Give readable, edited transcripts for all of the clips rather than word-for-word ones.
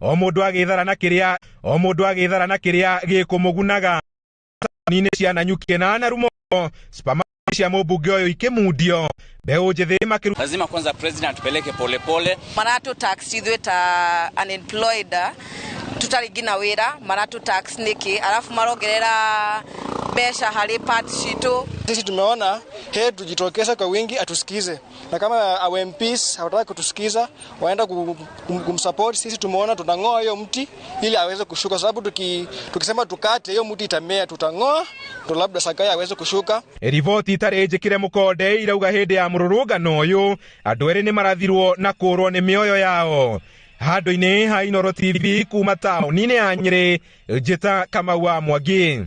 O mũndũ agĩthara na kĩrĩa o mũndũ agĩthara na kĩrĩa gĩkũmũgunaga. Taũni-inĩ cia Nanyuki na Narumo, supermarket cia mũmbunge ũyũ ikĩmundio, mbeũ njĩthĩ makĩruta. Lazima kwanza president atupeleke polepole. Maratũ tax ithuĩ ta unemployed, tũtarĩ nginya wĩra, maratũ tax nĩkĩ? Arabu marongerera mbeca harĩ part citũ. Sisi tumeona heri tujitokeze kwa wingi atusikize, na kama our MPs hawataki kutusikiza waenda kumsupport, sisi tumeona tunang'oa hiyo mti ili aweze kushuka, sababu tukisema tukate hiyo mti itamea, tutang'oa ndo labda Sakaja aweze kushuka. Riboti itarĩ njĩkĩre mũkonde irauga hĩndĩ ya mũrũrũngano ũyũ andũ erĩ nĩ marathirwo na kũrwo nĩ mĩoyo yao. Handũ-inĩ ha Inooro TV kuma taũni-inĩ ya Nyĩrĩ, njĩta Kamau wa Mwangi.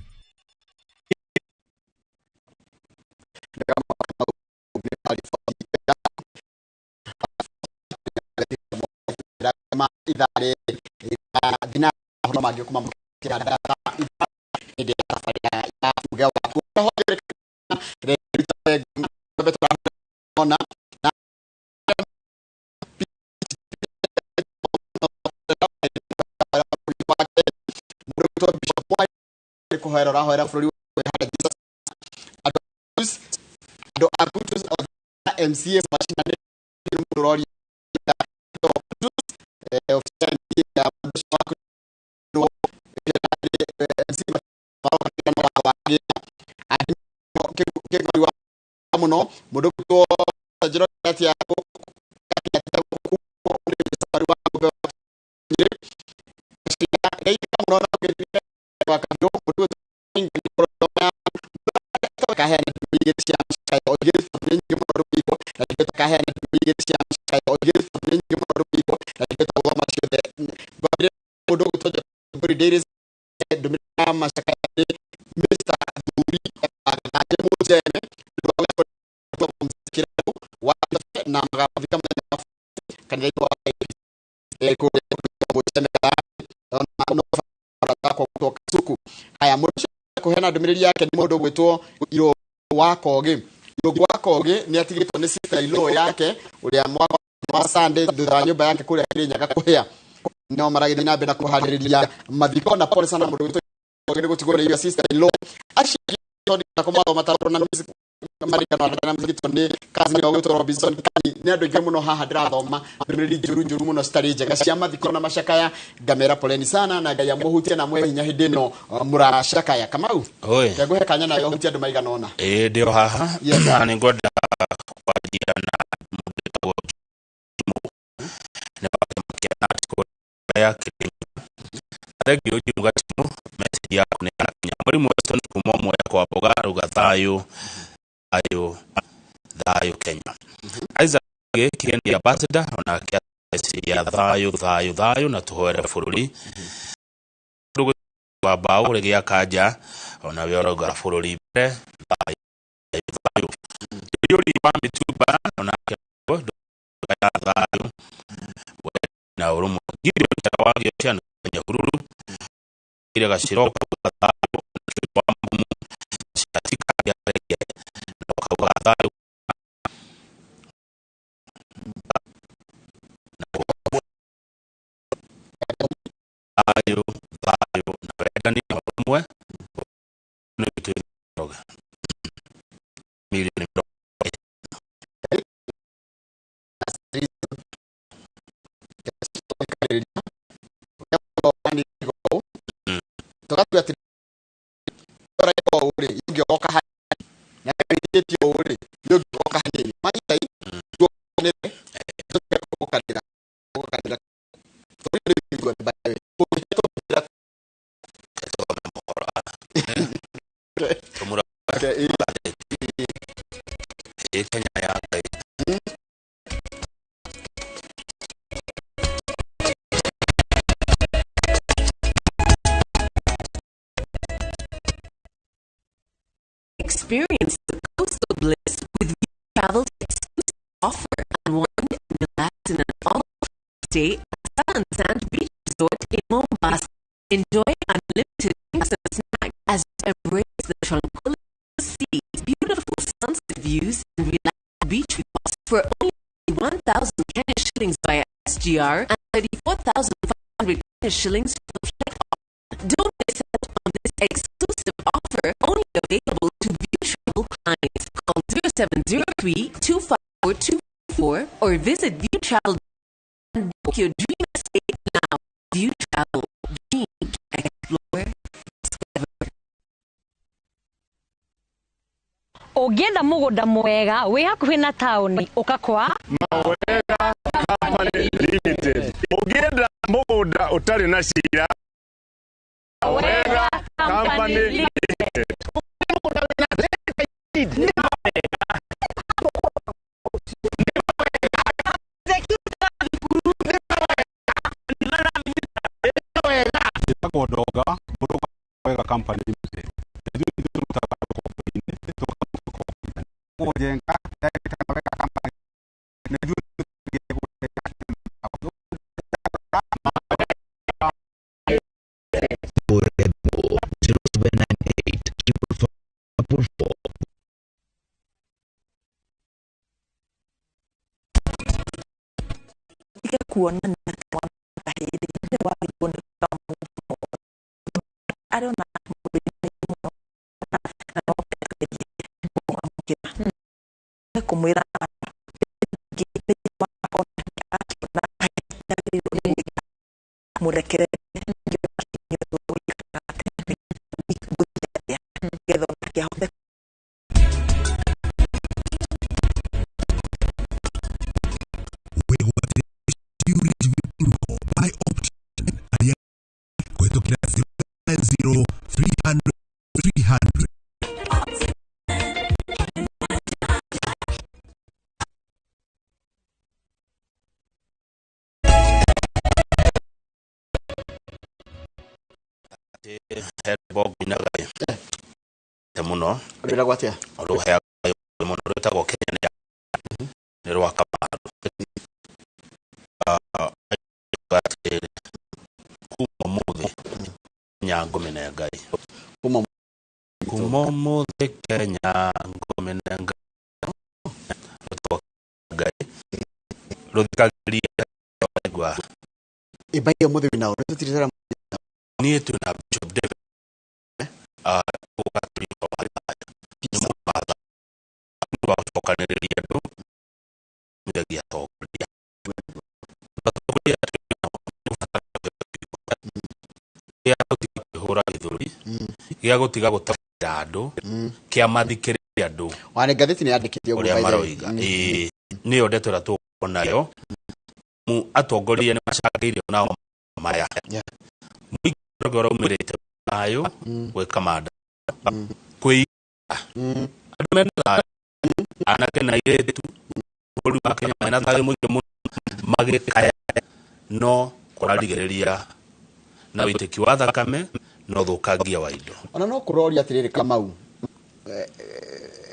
Kũhoera ũrahoera bũrũri andũ a MCA macinani mũndũ ũroria mũno mũndũ gwĩtwo Haya, mũndũ ũcio kũheana ndũmĩrĩri yake nĩ mũndũ ũgwĩtwo Irũngũ wa Kogi. Irũngũ wa Kogi nĩ atigĩtwo nĩ sister in law yake ũrĩa mwaka wa Sunday thutha wa nyũmba yake kũrĩa Kĩrĩnyaga kũhĩa. No maragĩthiĩ na mbere na kũharĩrĩria mathiko, na pole sana mũndũ ũgwĩtwo Kogi nĩ gũtigwo nĩ irio sister in law. Acio angĩ kũmathoma ta na music marikano na mzito nĩ cousin wa gwĩtwo Robinson Kanyi. Nĩ andũ aingĩ mũno haha ndĩrathoma ndũmĩrĩri njũru njũru mũno citarĩ njega cia mathiko na macakaya. Ngamera poleni sana na Ngai amũhutie na amũhe hinya hĩndĩ ĩno mũracakaya. Kamau, ngũhe kanya nawe ũhutie andũ maigana ũna. Ĩĩ, ndĩ o haha. Na nĩ ngwenda kwanjia na mũndũ wĩtagwo Jimo nĩ wa kĩama kĩa Nat kũrĩa ya Kĩrĩnyaga. Thank you Jim Gatimu, message yaku nĩ yakinya. Mwalimu Weston kuma ũmwe kwa mboga rauga thayũ thayũ thayũ Kenya. Isaac Kĩeni ambassador onake message ya thayũ thayũ thayũ na tũhoere bũrũri. Wa mbaũ rĩgĩa kanja onawe ũrauga bũrũri mbere thayũ thayũ. Yuri wa mĩtumba onake ya thayũ na ũrũmwe. Gideon Chaka wa Gĩocean Nyahururu ire gaciro kauga thayũ wa mbumu ciatika kĩarĩrie na kauga thayũ thayũ thayũ na wendani na ũrũmwe nĩ twĩroga milioni mĩrongo. Tũgatua atĩ ũrĩ ingĩoka hanini na ĩrĩkĩtie ũrĩ ingĩoka hanini mahitai tuonere tũkanĩra tũkanĩra Tũmũra Kenya ya Ngai. Experience the coastal bliss with Travel's exclusive offer. Unwind and relax in an all stay at Sun Sand Beach Resort in Mombasa. Enjoy unlimited drinks and snacks as you embrace the tranquility of the sea, beautiful sunset views, and relaxed beach resorts for only 1,000 Kenya shillings via SGR and 34,500 500 shillings for the flight. Don't miss out on this exclusive offer, only available to View Travel clients. Call 0703 25424 or visit View Travel and book your dream escape now. View Travel. Dream, explore, discover. Ũngĩenda mũgũnda mwega wĩ hakuhĩ na taũni, ũka kwa Mawega Company Limited. Ũngĩenda mũgũnda ũtarĩ na cira, Mawega Company Limited. Njĩtagwo Ndonga mũrũga Wega Company Limited. Ithuĩ nĩ tũrutaga rũgongo-inĩ tũkamũkombithania Wega Company na ithuĩ. Thimũ 0798 444. Tige kuonania mwana hĩndĩ wagĩrĩirwo nĩ arĩ ona mũno na no kũmwamũkĩra kũmwĩra akĩona agĩrĩirwo nĩ gwĩka mũrekere nĩgetha onake ahote. Wĩgwatĩre by option arĩa kũhĩtũkĩra 0 300 300. He rwĩmbo ngũinaga te mũno. Rwĩragwo atĩa? Rũheaga mũno, rwĩtagwo "Kenya nĩ rwa Kamaru". Atĩrĩrĩ, kuma ũmũthĩ Kenya ngũmĩne Ngai. Kuma Kuma ũmũthĩ Kenya ngũmĩne Ngai. Rwĩtagwo Ngai rũthikagĩrĩria gwa. Ĩmbaire ũmũthĩ wĩna ũrĩa tũtirĩ. Niĩ twĩna Bishop David gũka tũrĩ wa thayũ, nĩ mũndũ wa thayũ, mũndũ wa gũcokanĩrĩria andũ mithagia atongoria. Atongoria twĩnao gĩa gũtiga kwĩhũra gĩthũri, gĩa gũtiga gũtabĩra andũ, kĩa mathikĩrĩria andũ. Wane ngathĩti nĩ yandĩkĩte ũguo, ũrĩa by the way. Maroiga. Ĩĩ, nĩyo ndeto ĩrĩa tũkuona mu atongoria nĩ macangĩire nao maya mũingĩ ũrĩa ũraumĩrĩte thayũ gwĩka manda kwĩiga andũ mena thayũ, anake na airĩtu bũrũri wa Kenya mena thayũ mũingĩ mũno magĩkaya, no kũrarigĩrĩria na wĩitĩki wa thakame na ũthũkangia wa indo. Ona no kũroria atĩrĩrĩ, Kamau,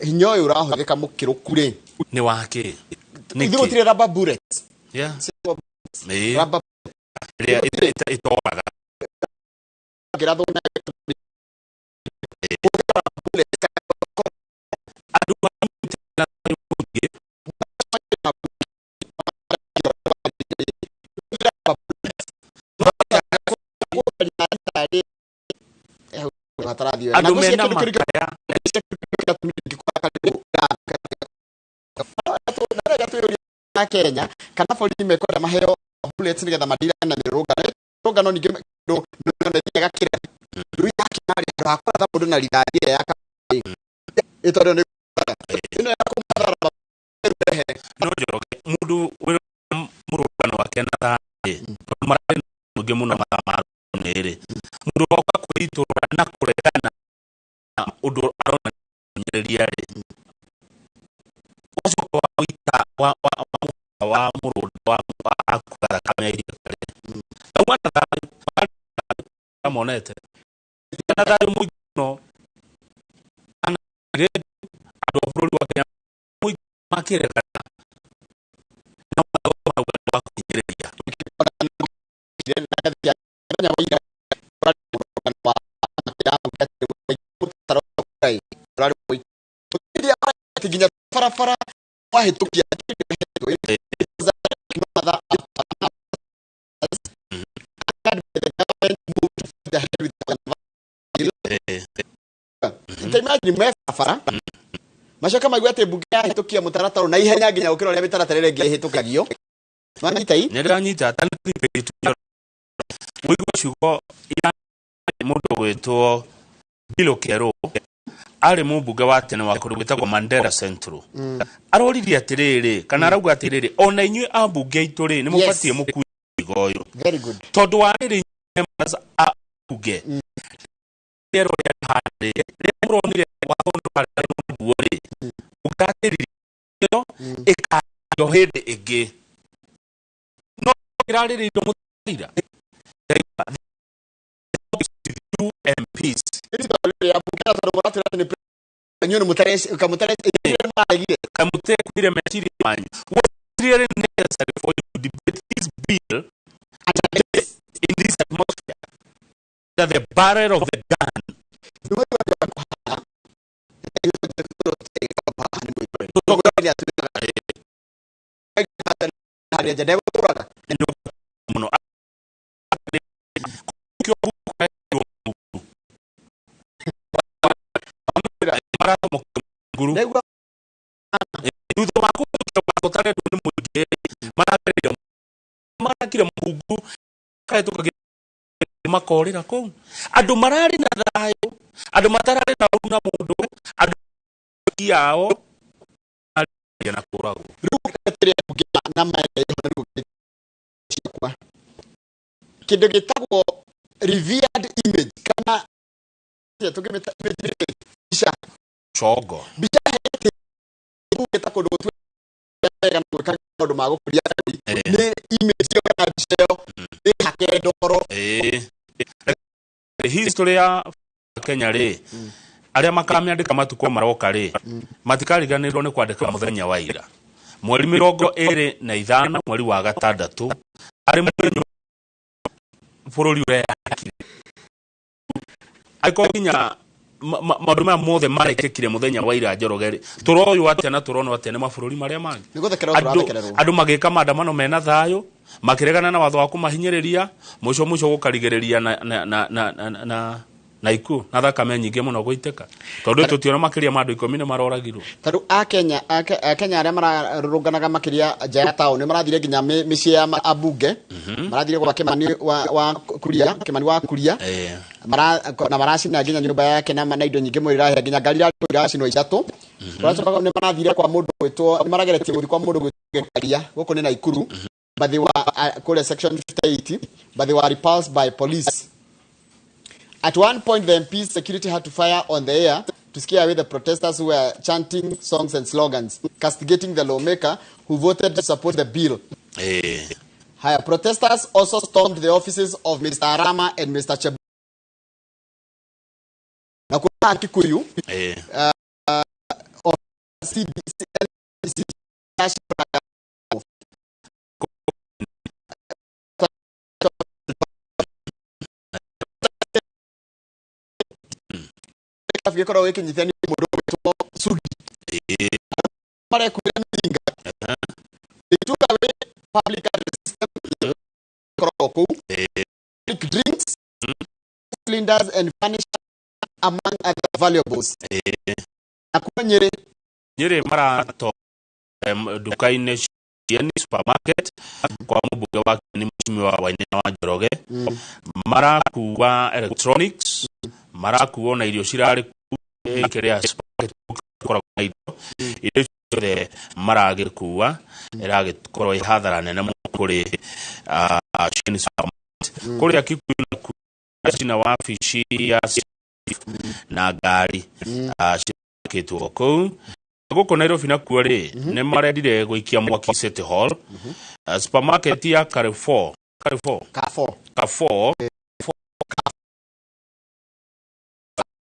hinya ũyũ ũrahũthĩka mũkĩrũku rĩ, nĩ wakĩ? Ithuĩ gũtirĩ rubber bullets. Ĩĩ. Rubber ĩrĩa ĩtoraga. Ngĩrathwo na bullets. Andũ manyitĩte na thayũ mũingĩ. Hatarathiĩ wega. Andũ Na ngwĩciria mena kĩndũ kĩrĩa makaya. Na Kenya kana borithi mekwenda maheo bullets nigetha madirane na mĩrũrũngano. Mĩrũrũngano ningĩ ndũ mĩrũrũngano ĩthiaga kĩra rĩu yakĩmarĩ handũ ha kũratha mũndũ na rithathi ĩrĩa ya ĩ tondũ nĩ ĩno ya kũmathara rehe. No Njoroge, mũndũ wĩ mũrũngano wake na thayũ, tondũ mararĩ na mũingĩ mũno mathaa ma rũcinĩ rĩ, mũndũ woka kwĩitũrũra na kũregana na ũndũ arona nĩrĩria rĩ, wacoka wa wĩita wa wa mũrũnda wa akua thakame ya iria rĩ, auma na thayũ amonete na thayũ mũingĩ mũno ana airĩtu andũ a bũrũri wa Kenya mũingĩ makĩregana na watho marauga nĩ wa kũhinyĩrĩria. Mũthenya wa ira ũrarĩ mũrũrũngano wa ũrarĩ nginya barabara wahĩtũkia mathaa Ta imagine me barabara macoka maigua atĩ mbunge yahĩtũkia mũtaratara na ihenya nginya gũkĩra ũrĩa mĩtaratara ĩrĩa ĩngĩ ĩhĩtũkagio. Nĩwanyita ii? Nĩ ndĩranyita ta wĩigua ciugo ira mũndũ ũgwĩtwo Bilo Kero arĩ mũmbunge wa tene wa kũndũ gwĩtagwo Mandera Central. Aroririe atĩrĩrĩ, kana arauga atĩrĩrĩ, ona inyuĩ ambunge aitũ rĩ, nĩ mũbatiĩ mũkue mũrigo ũyũ. Very good. Tondũ wa rĩrĩ, members a bunge rĩera ũrĩa rĩhana rĩ, rĩrĩa mũronire watho nĩ waremerwo naguo rĩ, mũgatĩrĩrio ĩkario hĩndĩ ĩngĩ, no ĩrarĩrĩirio mũtira MPs. Kamũtekuire meciria manyu. What is really necessary for you to debate this bill in this atmosphere, that the barrel of the gun? Mũno nguru thutha wa kũhĩtũkia watho ũtarendwo nĩ mũingĩ, maragereire marakire mũhungu kahĩtũka makorĩra kũu. Andũ mararĩ na thayũ, andũ matararĩ na ũru na mũndũ, andũ yao na kũragwo. Ciakwa kĩndũ gĩtagwo revered image kana tũngĩmĩta image nĩ mbica. Congo. Mbica hete kũndũ gũtuĩka wega na gwĩka maũndũ ma gũkũria bũrũri, nĩ image ĩyo kana mbica ĩyo nĩ hake ndoro. History ya Kenya rĩ, arĩa makamĩandĩka matukũ maroka rĩ, matikariganĩrwo nĩ kwandĩka mũthenya wa ira, mweri 25 mweri wa gatandatũ, arĩ mũthenya bũrũri ũreyandĩkire. Angĩkorwo nginya maũndũ maya mothe marekĩkire mũthenya wa ira, Njoroge rĩ, tũroywo atĩa na tũronwo atĩa nĩ mabũrũri marĩa mangĩ? Nĩ gũthekererwo. Andũ Tũrathekererwo. Andũ magĩka maandamano mena thayũ, makĩregana na watho wa kũmahinyĩrĩria, mũico mũico gũkarigĩrĩria na ikuũ na thakame nyingĩ mũno gũitĩka, tondũ tũtiona makĩria ma andũ 10 nĩ maroragirwo. Tarĩu akenya arĩa mararũrũnganaga makĩria nja ya taũni marathire nginya mĩciĩ ya ambunge, marathire gwa Kimani wa Kuria, Kimani wa Kuria. Na maracina nginya nyũmba yake na indo nyingĩ mũno irahĩa, nginya ngari iracinwo ithatũ. Kũracoka nĩ marathire kwa mũndũ gwĩtwo, nĩ marageretie gũthiĩ kwa mũndũ gwĩtwo Gĩkaria gũkũ nĩ Naikuru, but they were kũrĩa section 58, but they were repulsed by police. At one point, the MP's security had to fire on the air to scare away the protesters who were chanting songs and slogans, castigating the lawmaker who voted to support the bill. Haya, protesters also stormed the offices of Mr. Arama and Mr. Cheb. Na kuna Kikuyu, of CBC, gĩkoragwo gĩkĩnyitithania mũndũ ũgwĩtwo Sugi. Marekuĩra mĩcinga. They took away public address system ĩkoragwo kũu, public drinks, cylinders and furniture, among other valuables. Na kuma Nyĩrĩ, Nyĩrĩ marato nduka-inĩ Kieni supermarket kwa mũmbunge wa Kieni, Mheshimiwa Wainaina wa Njoroge. Marakua electronics, marakuo na irio cirarĩ kũu, kĩrĩa supermarket koragwo na indo icio ciothe maragĩkua, ĩragĩkorwo ĩ hathara nene mũno kũrĩ Kieni supermarket. Kũrĩa Kikuyu nakuo cina wabici ya chief na ngari ciakĩtwo kũu. Gũkũ Nairobi nakuo rĩ, nĩ marendire gũikia mwaki City Hall, supermarket ya Carrefour, Carrefour. Carrefour. Carrefour,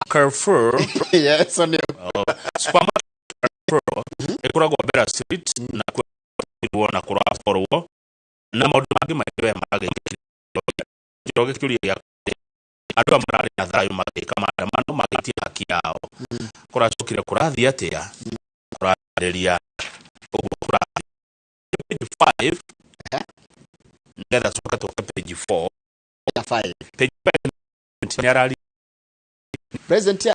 Carrefour. Yes, nĩ Oh, supermarket Carrefour ĩkoragwo Bera Street, na kuo na kũraborwo na maũndũ mangĩ maingĩ we maragĩkĩra. Njoroge, kĩũria gĩa andũ aya mararĩ na thayũ magĩka maandamano magĩtia haki yao, kũracokire kũrathiĩ atĩa? Kũrarĩria ũguo kũrathiĩ page 5, nĩgetha coka tũke page 4. Ya 5. Page 5 nĩ arari President ya